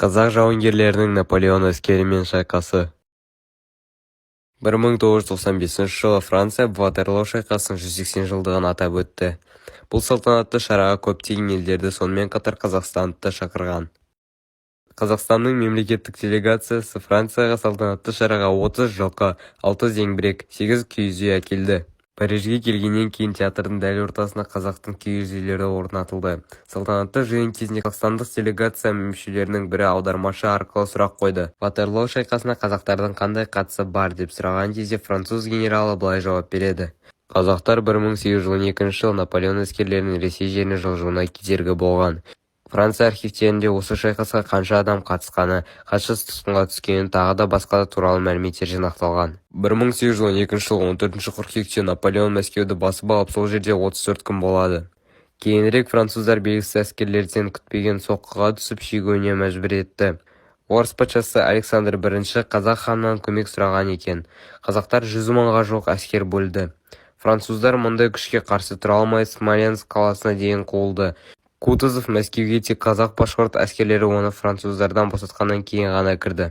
Қазақ жауынгерлерінің Наполеон әскерімен шайқасы. 1995 жылы Франция Ватерлоо шайқасының 180 жылдығын атап өтті. Бұл салтанатты шараға көптеген елдерді, сонымен қатар Қазақстанды да шақырған. Қазақстанның мемлекеттік делегациясы Францияға салтанатты шараға 30 жылқы, 6 зеңбірек, 8 киіз үй әкелді. Парижге келгеннен кейін театрдың дәл ортасына қазақтың киіз үйлері орнатылды. Салтанатты жиын кезінде қазақстандық делегация мүшелерінің бірі аудармашы арқылы сұрақ қойды. «Ватерлоо шайқасына қазақтардың қандай қатысы бар?» деп сұраған кезде француз генералы былай жауап береді: «Қазақтар 1812 жылы Наполеон әскерлерінің Ресей жеріне жылжуына кедергі болған». Франция архивтерінде осы шайқасқа қанша адам қатысқаны, қаншасы тұтқынға түскені тағы да басқа да туралы мәліметтер жинақталған. 1812 жылы 14 қыркүйекте Наполеон Мәскеуді басып алып, сол жерде 34 күн болады. Кейінірек француздар белгісіз әскерлерден күтпеген соққыға түсіп, шегінуге мәжбүр етті. Орыс патшасы Александр I қазақ ханынан көмек сұраған екен. Қазақтар 100 мыңға жуық әскер бөлді. Француздар мұндай күшке қарсы тұра алмай, Смоленск қаласына дейін қуылды. Кутузов Мәскеуге тек қазақ-башқұрт әскерлері оны француздардан босатқаннан кейін ғана кірді.